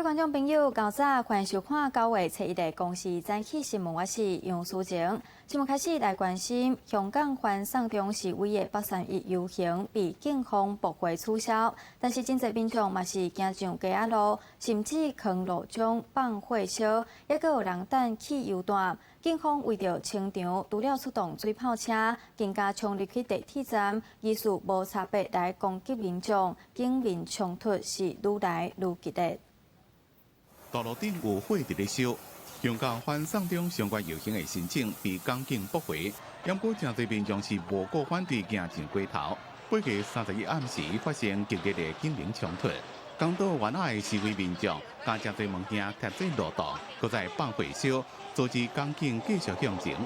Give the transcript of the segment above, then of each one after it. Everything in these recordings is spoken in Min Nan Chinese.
各位觀眾朋友，較早歡迎收看9月初一的公視早起新聞，我是楊淑靜。新聞開始來關心香港反送中示威的八三一遊行被警方駁回取消，但是真濟民眾嘛是行上街仔路，甚至囥路中放火燒，抑閣有人擲汽油彈。警方為著清場，除了出動水炮車，更加衝入去地鐵站，疑似無差別來攻擊民眾，警民衝突是愈來愈激烈。道路頂有火佇咧燒，香港反送中相關遊行的申請被港警駁回，毋過誠濟民眾是無顧反對行上街頭。8月31暗時發生激烈的警民衝突，港島灣仔的示威民眾共誠濟物件貼做路擋，閣再放火燒，阻止港警繼續向前。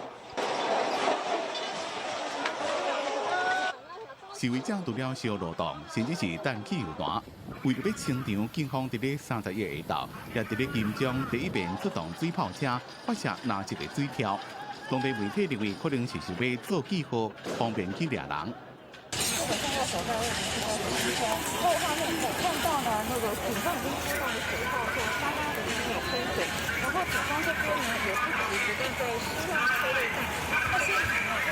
示威者除了燒路擋，甚至是擲汽油彈。為著欲清場，警方佇咧31下晝，也佇咧金鐘第一遍出動水炮車發射藍色的水柱。當地媒體認為可能是想欲做記號，方便去掠人。基本上要守在位置是說，後畫面可以看到呢，那個警方已經出動了水炮車，相當的已經有噴水，然後警方這邊呢也一直不斷在施放催淚彈。那現場呢，可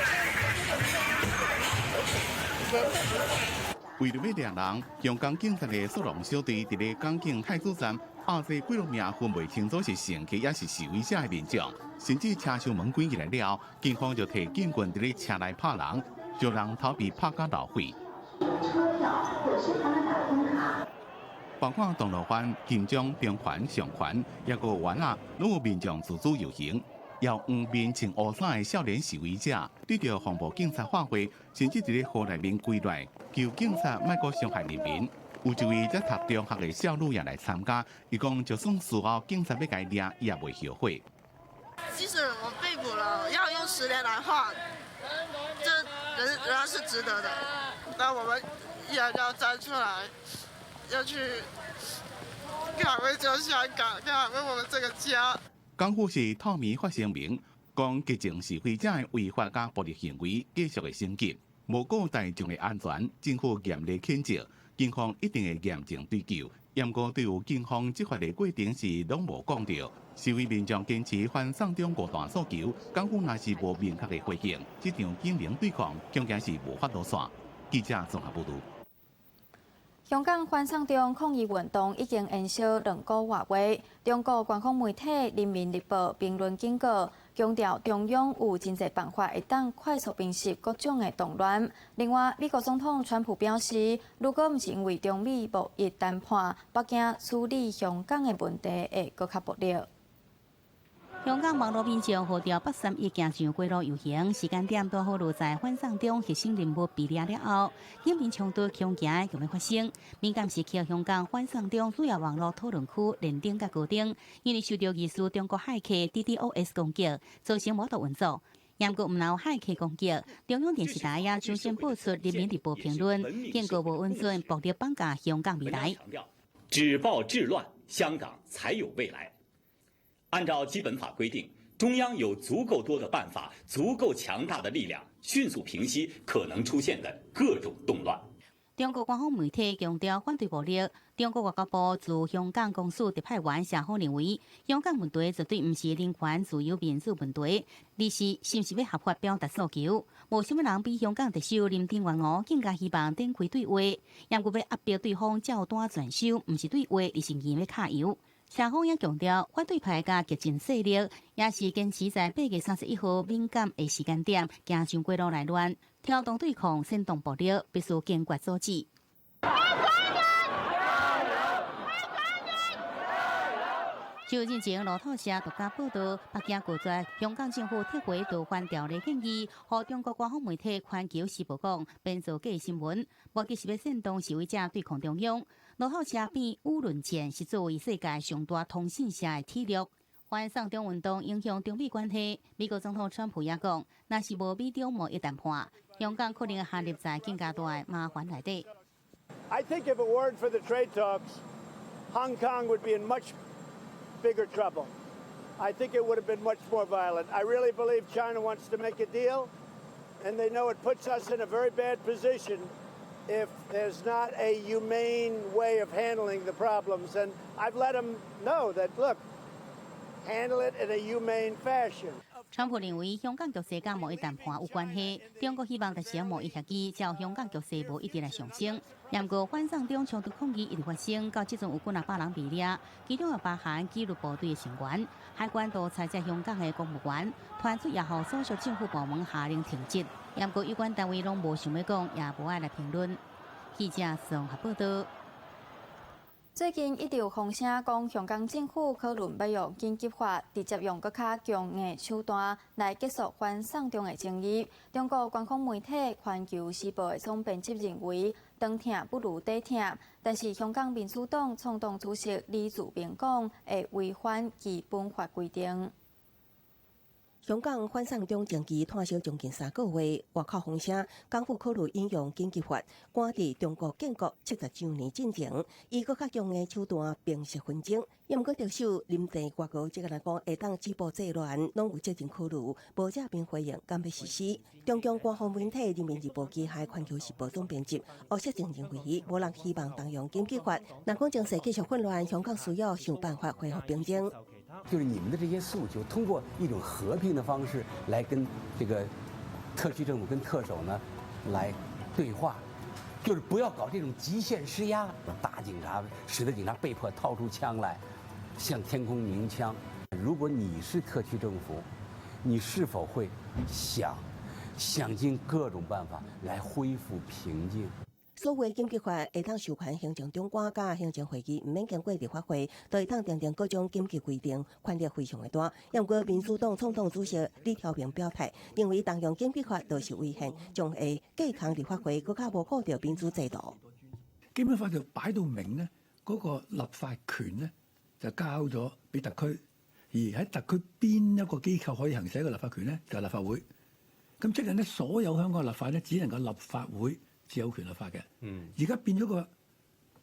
以為著欲掠人，香港警察的速龍小隊佇咧港警太子站壓制幾落名分袂清楚是乘客抑是示威者的民眾，甚至車廂門關起來了，警方就提警棍佇咧車內拍人，予人頭皮拍甲流血。車票或是他們打通卡。包括銅鑼灣、金鐘、中環、上環，抑閣有灣仔，攏有民眾自主遊行。有黃面穿烏衫的少年示威者，對著防暴警察發火，甚至佇咧河內面跪落，求警察莫閣傷害人民。有一位在讀中學的少女也來參加，伊講就算事後警察欲共伊掠，伊也袂後悔。即使我被捕了，要用10年來換，這仍然是值得的。那我們依然要站出來，要去捍衛這香港，捍衛我們這個家。港府是透明發聲明，講激進示威者的違法佮暴力行為繼續會升級，無顧大眾的安全，政府嚴厲譴責，警方一定會嚴正追究。毋過對於警方執法的過程是攏無講著。示威民眾堅持反送中五大訴求，港府若是無明確的回應，這場警民對抗恐驚是無法度煞。記者綜合報導。香港反送中抗議運動已經延燒2個外月。中國官方媒體《人民日報》評論警告，強調中央有真濟辦法會當快速平息各種的動亂。另外，美國總統川普表示，如果毋是因為中美貿易談判，北京處理香港的問題會閣較暴力。香港網路民眾號召八三一行上街路遊行，時間點拄好落在反送中核心人物被掠了後，警民衝突恐驚會發生。敏感時刻，香港反送中主要網路討論區連登佮高登，因為受著疑似中國駭客 DDoS 攻擊，造成無法度運作。毋過毋但有駭客攻擊，中央電視台也搶先播出《人民日報》評論，警告無允准暴力綁架香港未來。止暴制亂，香港才有未來。按照基本法規定，中央有足夠多的辦法、足夠強大的力量，迅速平息可能出現的各種動亂。中國官方媒體強調反對暴力。中國外交部駐香港公署特派員謝鋒認為，香港問題絕對毋是人權、自由、民主問題，而是是毋是欲合法表達訴求。無啥物人比香港特首林鄭月娥更加希望展開對話，毋過欲壓迫對方照單全收，毋是對話，而是硬欲揩油。謝鋒也強調，反對派佮激進勢力也是堅持在8月31號敏感的時間點行上街路來亂，挑動對抗、煽動暴力，必須堅決阻止。就日前路透社獨家報道，北京拒絕香港政府撤回逃犯條例建議，予中國官方媒體《環球時報》講編造假新聞，目的是欲煽動示威者對抗中央。路透社變輿論戰是作為世界上大通訊社的體力。反送中運動影響中美關係，美國總統川普也講，若是無美中貿易談判，香港可能會陷入在更加大的麻煩內底。 I think if it weren't for the trade talks, Hong Kong would be in much bigger trouble. I think it would have been much more violent. I really believe China wants to make a deal, and they know it puts us in a very bad position If there's not a humane way of handling the problems. And I've let them know that, look, handle it in a humane fashion. 川普認為香港局勢佮貿易談判有關係，中國希望達成貿易協議，叫香港局勢無一直來上升。毋過反送中衝突抗議一直發生，到這陣有幾若百人被掠，其中有包含紀律部隊的成員、海關都裁撤香港的公務員，傳出也予所屬政府部門下令停職。毋過有關單位攏無想欲講，也無愛來評論。記者綜合報道。最近一直有風聲講，香港政府可能欲用緊急法，直接用閣較強硬手段來結束反送中的爭議。中國官方媒體《環球時報》的總編輯認為，長疼不如短疼。但是香港民主黨創黨主席李柱銘講，會違反基本法規定。香港反送中爭議拖燒將近3個月，外口風聲，港府考慮引用緊急法，趕佇中國建國70週年進前，以閣較強硬手段平息紛爭。毋過特首林鄭月娥這個來講，會當止暴制亂，攏有責任考慮，無正面回應，敢欲實施。中共官方媒體《人民日報》旗下《環球時報》總編輯歐錫熊認為，無人希望動用緊急法，若講情勢繼續混亂，香港需要想辦法恢復平靜。就是你們的這些訴求，通過一種和平的方式來跟這個特區政府、跟特首呢來對話，就是不要搞這種極限施壓，打警察，使得警察被迫掏出槍來向天空鳴槍。如果你是特區政府，你是否會想盡各種辦法來恢復平靜？所謂緊急法會當授權行政長官佮行政會議，毋免經過立法會，就會當訂定各種緊急規定，權力非常的大。毋過民主黨創黨主席李柱銘表態，認為動用緊急法就是違憲，將會架空立法會，閣較無顧著民主制度。基本法就擺到明呢，嗰個立法權呢就交咗俾特區，而喺特區邊一個機構可以行使一個立法權呢？就係立法會。咁即係呢，所有香港嘅立法呢，只能夠立法會至有權立法嘅。而家變咗個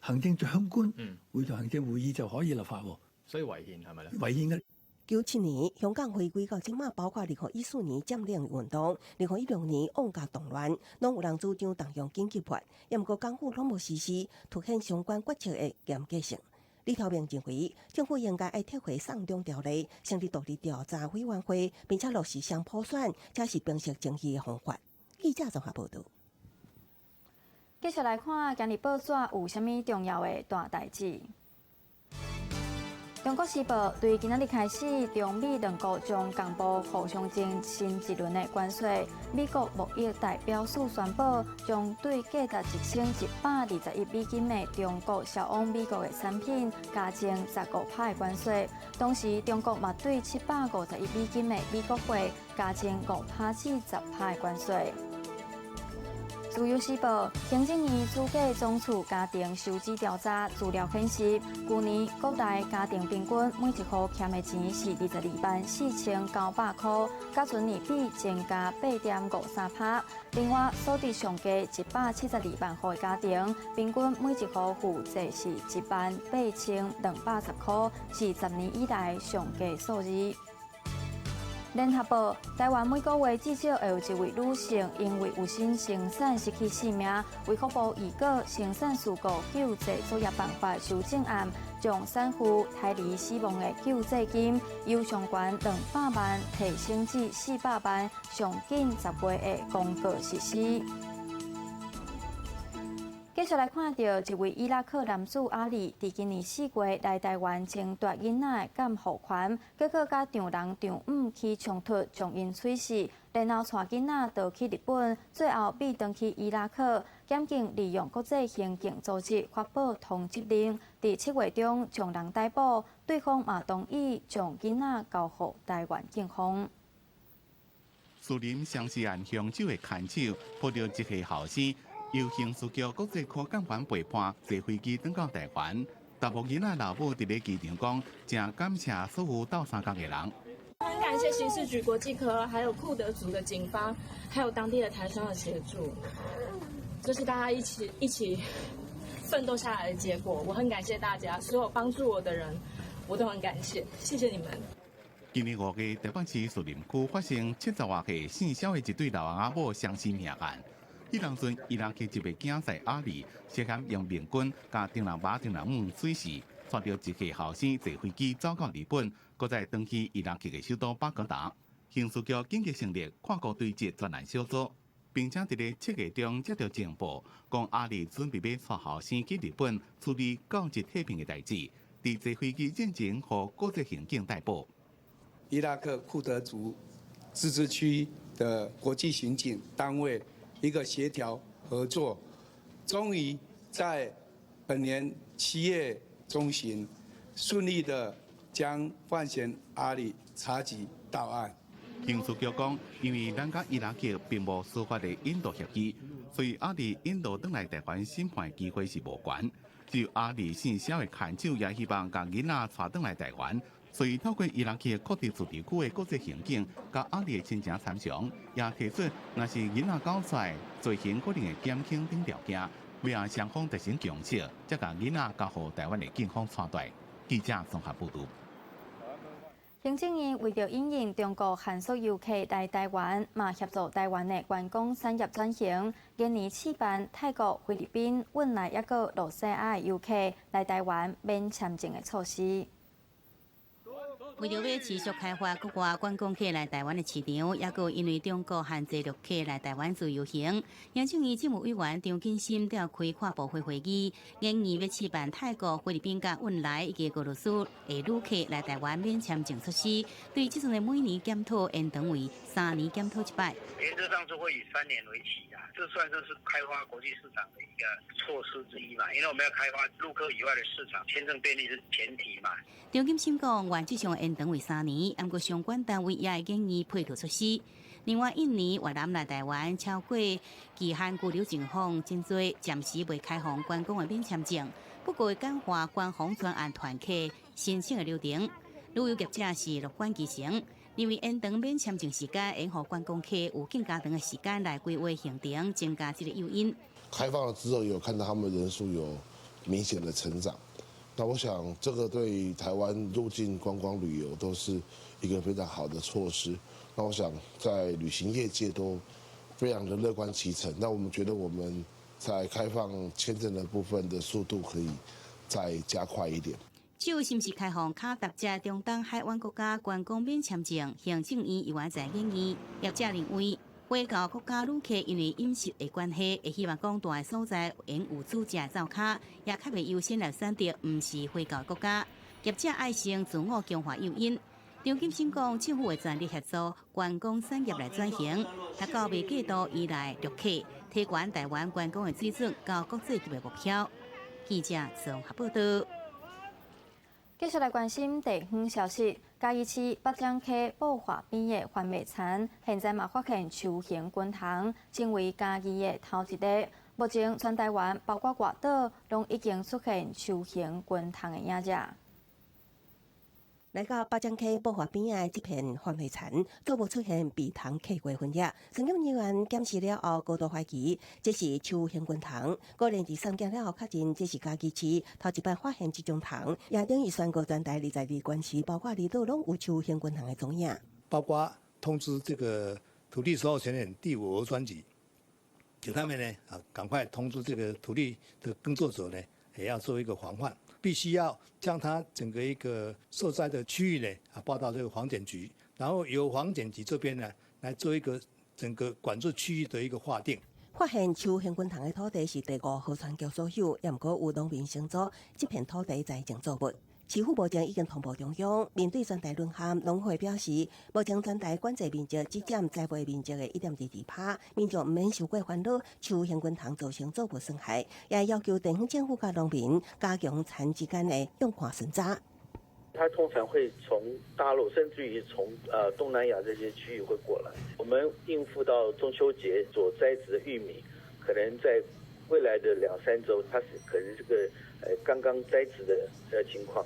行政長官會同行政會議就可以立法喎。所以違憲係咪咧？違憲嘅。97年香港回歸到這馬，包括2014年佔領運動、2016年旺角動亂，攏有人主張動用緊急法，毋過港府攏無實施，凸顯相關決策的嚴格性。李柱銘認為，政府應該愛撤回送中條例，成立獨立調查委員會，並且落實雙普選，才是平息爭議的方法。記者綜合報導。繼續來看今日報紙有啥物重要的大代誌。中國時報對今仔日開始，中美兩國將公布互相徵新一輪的關稅。美國貿易代表處宣布，將對價值1121億美金的中國銷往美國的產品加徵15%的關稅。同時，中國嘛對750億美金的美國貨加徵5%至10%的關稅。自由時報，行政院主計總處家庭收支調查資料顯示，舊年國內家庭平均每一戶欠的錢是22萬4900箍，佮前年比增加8.53%。另外，所得上低172萬戶的家庭，平均每一戶負債是1萬8210箍，是10年以來上低數字。聯合報，台灣每個月至少會有一位女性因為有心生產失去性命。衛福部預告生產事故救濟作業辦法修正案，將產婦胎兒死亡的救濟金由上懸200萬提升至400萬，上緊10月會公告實施。繼續來看著一位伊拉克男子阿里，佇今年4月來台灣爭奪囡仔的監護權，結果佮丈人丈母起衝突，將𪜶喙死，然後帶囡仔逃去日本，最後秘轉去伊拉克，檢警利用國際刑警組織發布通緝令，佇7月中將人逮捕，對方嘛同意將囡仔交予台灣警方。士林相思案兇手的牽手，抱著一歲後生。由刑事局國際科監犯陪伴坐飛機轉到台灣，查某囡仔老母佇咧機場講，誠感謝所有鬥相共的人。很感謝刑事局國際科，還有庫德族的警方，還有當地的台商的協助，這是大家一起一起奮鬥下來的結果。我很感謝大家，所有幫助我的人，我都很感謝，謝謝你們。今年5月，台北市士林區發生70外歲姓蕭的一對老翁仔某相死命案。彼當陣伊拉克一位囝婿阿里涉嫌用麵棍共丈人媽丈人母水死，帶著一歲後生坐飛機走到日本，閣再轉去伊拉克的首都巴格達。刑事局緊急成立跨國追緝專案小組，並且佇咧7月中接到情報，講阿里準備欲帶後生去日本處理告捷替聘的代誌，佇坐飛機進前，予國際刑警逮捕。伊拉克庫德族自治區的國際刑警單位一個協調合作，終於在本年7月中旬順利的將范閒阿里查緝到案。刑事局講，因為咱佮伊拉克並無司法的引渡協議，所以阿里引渡轉來台灣審判的機會是無懸。至於阿里姓蕭的牽手，也希望共囡仔帶轉來台灣，所以透過伊拉克庫德自治區的國際刑警，佮阿里的親情參詳，也提出若是囡仔交出來，罪行可能會減輕等條件，尾仔雙方達成共識，才共囡仔交予台灣的警方帶來。記者綜合報導。行政院為著因應中國限縮遊客來台灣，嘛協助台灣的觀光產業轉型，今年試辦泰國、菲律賓、汶萊抑閣露西亞的遊客來台灣免簽證的措施。為著欲持續開發國外觀光客來台灣的市場，抑閣因為中國限制陸客來台灣自由行，行政院政務委員張景森召開跨部會會議，研議欲試辦泰國、菲律賓佮汶萊以及俄羅斯的旅客來台灣免簽證措施，對這陣的每年檢討延長為3年檢討一擺。原則上是會以三年為期啊，這算是是開發國際市場的一個措施之一嘛，因為我們要開發陸客以外的市場，簽證便利是前提嘛。張景森講，原則上延長為三年，毋過相關單位也會建議配套措施。另外，印尼、越南來台灣超過期限居留情況真濟，暫時未開放觀光的免簽證，不過會簡化官方專案團客申請的流程。旅遊業者是樂觀其成，認為延長免簽證時間，會予觀光客有更加長的時間來規劃行程，增加這個誘因。開放了之後，有看到他們人數有明顯的成長。那我想，這個對台灣入境觀光旅遊都是一個非常好的措施。那我想，在旅行業界都非常的樂觀其成。那我們覺得我們在開放簽證的部分的速度可以再加快一點。就是毋是開放卡達遮中東海灣國家觀光免簽證，行政院猶原在研議。業者認為，回教國家旅客因為飲食的關係，會希望講蹛的所在會有煮食灶跤，也較袂優先來選擇毋是回教國家。業者愛先自我強化誘因。張景森講，政府會全力協助觀光產業來轉型，達到袂過度依賴陸客，提懸台灣觀光的水準到國際級的目標。記者綜合報導。繼續來關心地方消息，嘉義市八掌溪寶華邊的番麥田，現在嘛發現秋形軍蟲，成為嘉義的頭一例。目前全台灣包括外島，攏已經出現秋形軍蟲的影子。來到八掌溪寶華邊的這片番麥田，都無出現被蟲嗑過痕跡。研究人員檢視了後，高度懷疑這是秋形軍蟲。果然佇送檢了後確認，這是嘉義市頭一擺發現這種蟲，也等於宣告全台22縣市，包括離島攏有秋形軍蟲的蹤影。包括通知這個土地所有權人第五專局，請他們呢啊，趕快通知這個土地的耕作者呢，也要做一個防範。必須要將它整個一個受災的區域呢啊報到這個防檢局，然後由防檢局這邊呢來做一個整個管制區域的一個劃定。發現秋形軍蟲的土地是第五河川局所有，也毋過有農民承租這片土地栽種作物。市府目前已經通報中央，面對全台淪陷，農會表示，目前全台管制面積只佔栽培面積的1.22%，民眾毋免傷過煩惱，秋形軍蟲造成作物損害，也要求地方政府佮農民加強田之間的養看巡查。它通常會從大陸，甚至於從東南亞這些區域會過來。我們應付到中秋節所栽植的玉米，可能在未來的兩三週，它是可能這個剛剛栽植的情況。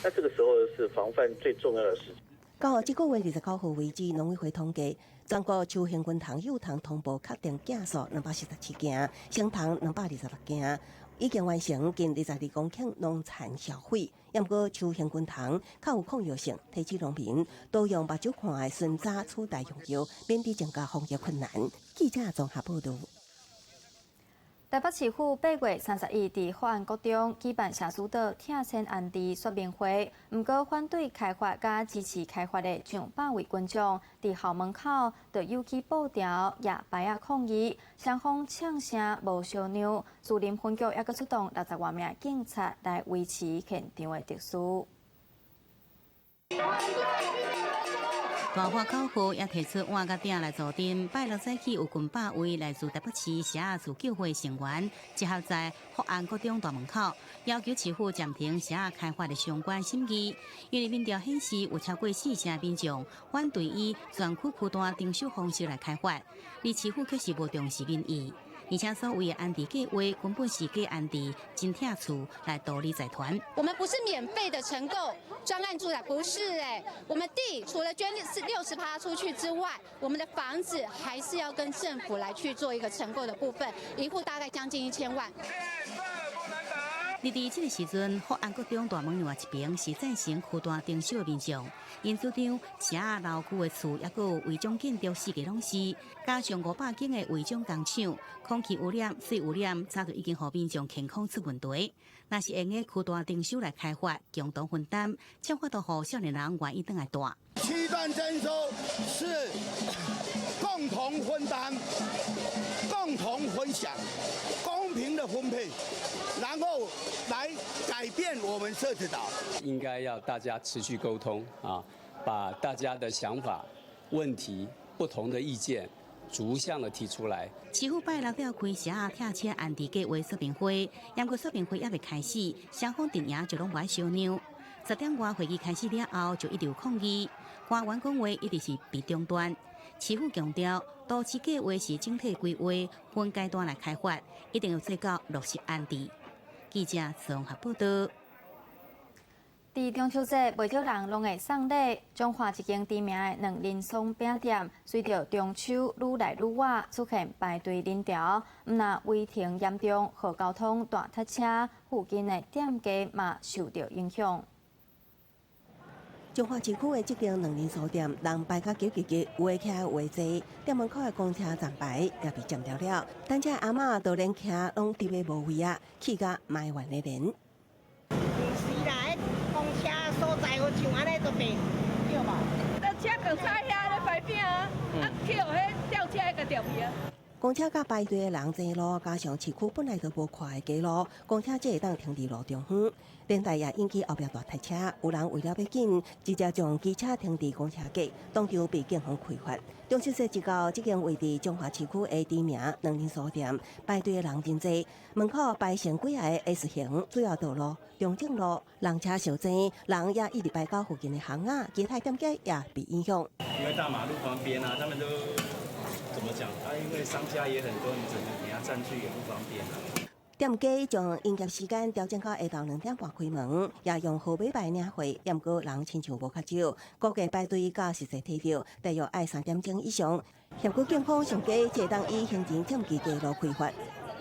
那這個時候是防範最重要的時間。到這個月29號為止，農委會統計，全國秋形軍蟲幼蟲通報確定件數247件，成蟲226件，已經完成近22公頃農田銷毀。毋過秋形軍蟲較有抗藥性，提醒農民多用目睭看的巡查取代用藥，免得增加防疫困難。記者綜合報導。台北市府8月31佇福安國中舉辦社子島拆遷安置說明會，毋過反對開發佮支持開發的上百位群眾，佇校門口就舉起布條、舉牌仔抗議，雙方槍聲無相讓，士林分局猶閣出動60外名警察來維持現場的秩序。大喊口號，也提出碗佮鼎來助陣。拜六早起有近百位來自台北市社仔自救會成員集合在福安國中大門口，要求市府暫停社仔開發的相關審議。因為民調顯示有超過40%民眾反對以全區區段徵收方式來開發，而市府卻是無重視民意。而且所謂的安置計畫根本是假安置，真拆厝來圖利財團。我們不是免費的承購專案住宅，不是欸。我們地除了捐60%出去之外，我們的房子還是要跟政府來去做一個承購的部分，一戶大概將近1000萬。佇這個時陣，福安國中大門另外一邊是贊成區段徵收的民眾，𪜶主張社仔樓區的厝，猶閣有違章建築四個攏是，加上500間的違章工廠，空氣污染、水污染，早就已經予民眾健康出問題。若是用個區段徵收來開發，共同分擔，才法度予少年人願意轉來住。區段徵收是共同分擔、共同分享、公平的分配，然後來改變我們社子島。應該要大家持續溝通啊，把大家的想法、問題、不同的意見逐項的提出來。市府拜六召開社仔拆遷安置計畫說明會，毋過說明會猶未開始，雙方陣營就攏無愛相讓。10點外會議開始了後，就一直有抗議，官員講話一直是被中斷。市府強調，都市計劃是整體規劃，分階段來開發，一定要做到落實安置。記者綜合報道。佇中秋節，袂少人攏會送禮。彰化一間知名的卵磷爽餅店，隨著中秋愈來愈晚，出現排隊人潮，毋但違停嚴重，予交通大塞車，附近的店家嘛受著影響。彰化市區的這間卵磷酥店，人排甲擠擠擠，有的徛，有的坐。店門口的公車站牌也被佔掉了。等車阿嬤都連徛攏佇咧無位啊，氣甲埋怨連連。毋是啦，彼公車所在好像按呢都袂對無？那車剛才遐咧排餅啊，啊去予彼吊車共吊去啊。公車佮排隊的人濟路，加上市區本來就無寬的街路，公車只會當停佇路中央，連帶也引起後壁大塞車。有人為了欲緊，直接將機車停佇公車格，當場被警方開罰。中秋節一到，這間位佇彰化市區的知名卵磷酥店排隊的人真濟，門口排成幾个 S 型主要道路中正路，人車相濟，人也一直排到附近的巷仔，其他店家也被影響。因為大馬路旁邊啊，他們都怎麼講？啊，因為商家也很多，你整個給他佔據也不方便啊。店家將營業時間調整到下晝2點半開門，也用號碼牌領貨，毋過人親像無較少，估計排隊到實際提著，大約愛3點鐘以上。協助警方上低，會當以行人佔據街路開罰。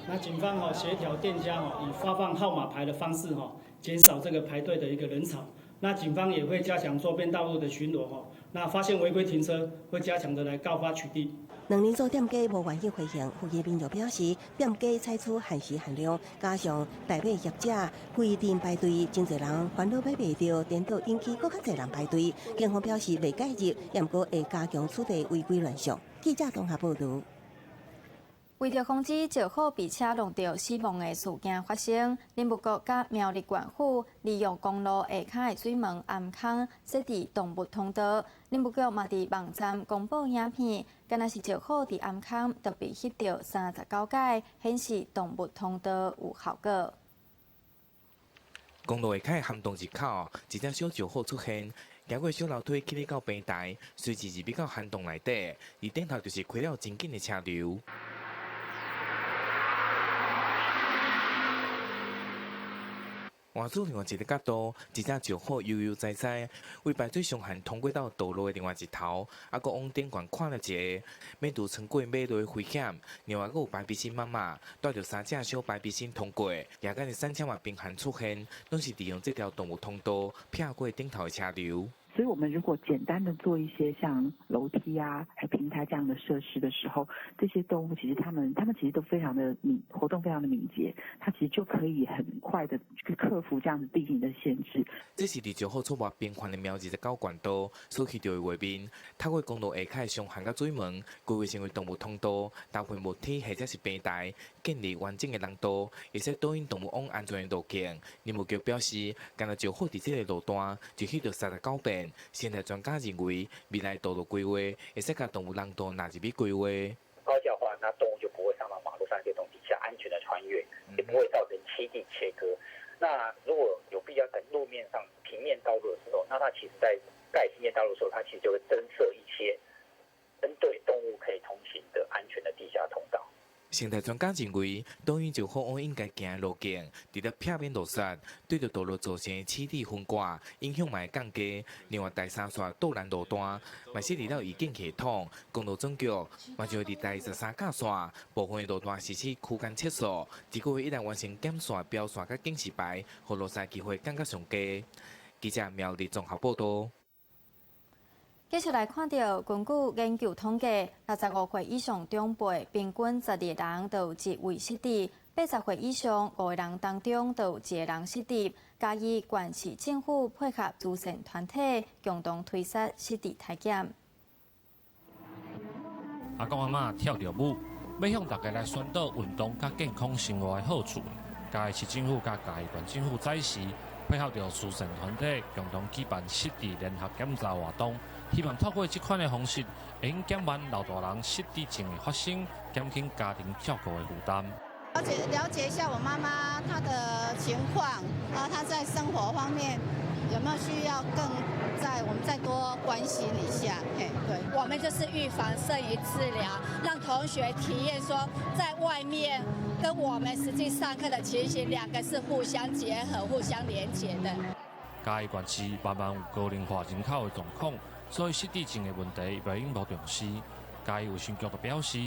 那警方吼協調店家吼，以發放號碼牌的方式吼，減少這個排隊的一個人潮。那警方也會加強周邊道路的巡邏吼，那發現違規停車，會加強的來告發取締。卵磷酥店家無願意回應，附近民眾表示，店家採取限時限量，加上代買業者規定排隊，真濟人煩惱買袂著，顛倒引起閣較濟人排隊。警方表示袂介入，毋過會加強處理違規亂象。記者綜合報導。為著防止石虎被車挏著死亡的事件發生，林務局佮苗栗縣府利用公路下跤的水門頷空設置動物通道。林務局嘛佇網站公布影片，敢若是石虎佇頷空特別翕著39擺，顯示動物通道有效果。公路下跤的涵洞入口，一隻小石虎出現，行過小樓梯起咧到平台，隨即入去到涵洞內底，而頂頭就是開了真緊的車流。換做另外一個角度，一隻石虎悠悠哉哉，為排水上限通過到道路的另外一頭，猶閣往頂懸看了一下，免除穿過馬路的危險。另外，閣有白鼻心媽媽帶著3隻小白鼻心通過，夜間的三車嘛頻繁出現，攏是利用這條動物通道避過頂頭的車流。所以，我們如果簡單的做一些像樓梯啊、還平台這樣的設施的時候，這些動物其實它們其實都非常的敏，活動非常的敏捷，它其實就可以很快的去克服這樣子地形的限制。這是佇石虎出沒頻繁的苗29縣道所翕著的畫面，透過公路下跤的雙橫佮水門，規劃成為動物通道，搭配木梯或者是平台，建立完整的廊道，會使導引動物往安全的路徑。林務局表示，干焦石虎佇這个路段就翕著39遍。生態專家認為，未來道路規劃會使共動物廊道納入去規劃。高架化，那動物就不會上到馬路上，可以從底下安全的穿越，也不會造成棲地切割。那如果有必要在路面上平面道路的時候，那它其實在蓋平面道路的時候，它其實就會增設一些針對動物可以通行的安全的地下通道。生態專家認為，導引石虎往應該行的路徑，除了避免路殺，對著道路造成的棲地分割，影響嘛會降低。另外，台三線道南路段，嘛設立了預警系統，公路總局嘛就會佇台13甲線部分的路段實施區間測速，這個月一旦完成檢線、標線佮警示牌，予路殺機會降較上低。記者苗栗綜合報導。繼續來看著，根據研究統計，65歲以上長輩平均12個人就有一位失智，80歲以上五個人當中就有一個人失智。嘉義縣市政府配合慈善團體，共同推出失智體檢。阿公阿嬤跳著舞，欲向大家來宣導運動佮健康生活的好處。嘉義市政府佮嘉義縣政府早時配合著慈善團體，共同舉辦失智聯合檢查活動。希望透過這款的方式，會用減慢老大人失智症的發生，減輕家庭照顧的負擔。了解了解一下我媽媽她的情況，啊，她在生活方面有沒有需要更在我們再多關心一下？嘿，對，我們就是預防勝於治療，讓同學體驗說，在外面跟我們實際上課的情形，兩個是互相結合、互相連結的。嘉義縣市慢慢有高齡化人口的狀況，所以失智症的問題袂用無重視。嘉義衛生局就表示，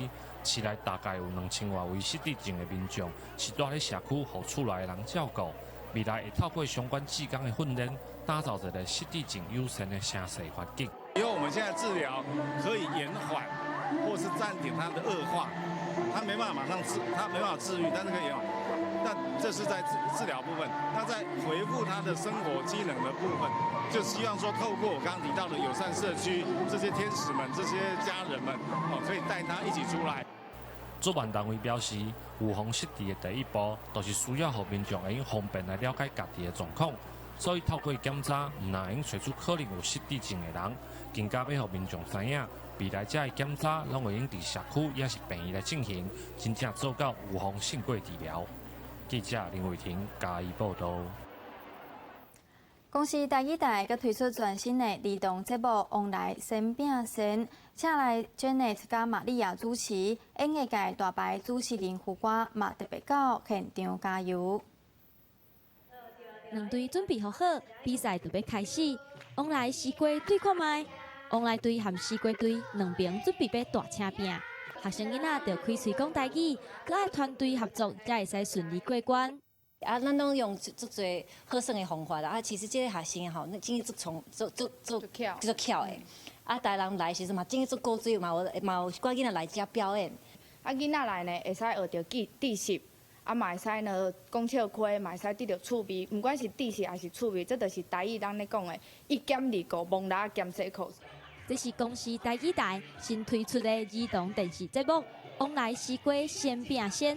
市內大概有2000外位失智症的民眾是蹛佇社區予厝內的人照顧。未來會透過相關志工的訓練，打造一個失智症友善的城市環境。因為我們現在治療可以延緩或是暫停它的惡化，它沒辦法馬上治，它沒辦法治癒，但是可以延緩。那這是在治療部分，那在恢復他的生活機能的部分，就希望說透過我剛剛提到的友善社區這些天使們、這些家人們，哦，可以帶他一起出來。主辦單位表示，預防失智的第一步，就是需要予民眾會用方便來了解家己的狀況。所以透過檢查，毋但會用揣出可能有失智症的人，更加欲予民眾知影，未來這的檢查攏會用佇社區抑是病院來進行，真正做到預防勝過治療。記者林偉婷嘉義報導。公視台語台閣推出全新的兒童節目《王來先餅先》，請來 Janet 佮瑪利亞主持，演藝界大牌主持人胡瓜嘛特別到現場加油。兩隊準備好好，比賽就欲開始。王來西瓜對看覓，王來隊和西瓜隊兩邊準備欲大聲拚。學生囡仔著開喙講台語，閣愛團隊合作，才會使順利過關。啊，咱攏用足濟好耍的方法啦。啊，其實這个學生吼，那真正足聰足足足足巧的。啊，大人來時陣嘛，真正足古錐，嘛有一寡囡仔來遮表演。啊，囡仔來呢，會使學著知知識，啊，嘛會使呢講笑話，嘛會使得著趣味。毋管是知識抑是趣味，這就是台語咱咧講的，一減二顧，摸蜊仔兼洗褲。這是公視台語台新推出的兒童電視節目《王來西瓜先餅先》。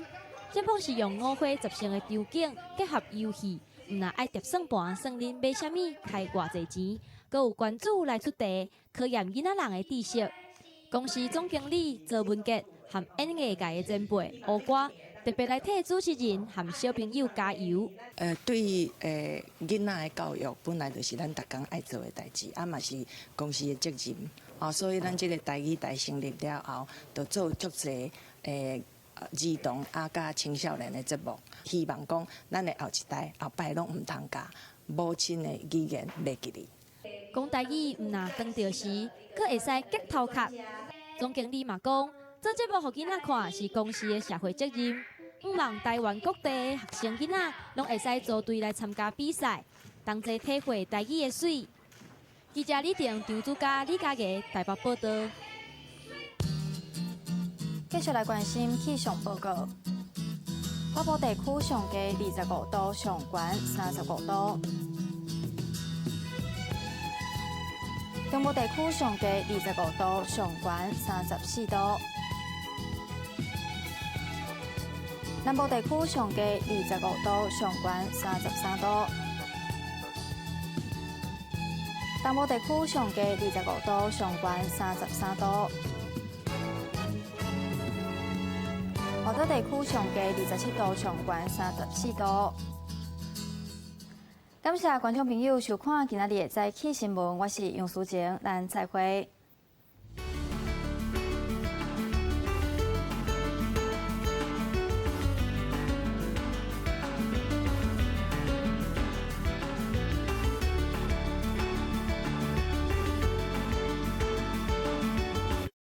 節目是用五花雜呈的場景結合遊戲，毋但愛疊算盤算恁買啥物，開偌濟錢，閣有關主來出題，考驗囡仔人的知識。公司總經理周文傑和演藝界的前輩胡瓜特別來替主持人和小朋友加油。對囡仔的教育本來就是咱逐工愛做的代誌，啊嘛是公司的責任。哦，所以咱這個台語台成立了後，就做足濟兒童啊，佮青少年的節目，希望講咱的後一代後擺攏毋通共母親的語言袂記得。講台語毋但當著時，閣會使激頭殼。總經理嘛講，做節目予囡仔看是公司的社會責任。向望台灣各地的學生囡仔攏會使組隊來參加比賽，同齊體會台語的媠。記者李婷、張祖嘉、李嘉儀台北報道。繼續來關心氣象報告。北部地區上低25度，上懸35度。中部地區上低25度，上懸34度。南部地區上低25度，上懸33度。東部地區上低25度，上懸33度。外島地區上低27度，上懸34度。感謝觀眾朋友收看今仔日的早起新聞，我是楊淑晴，咱再會。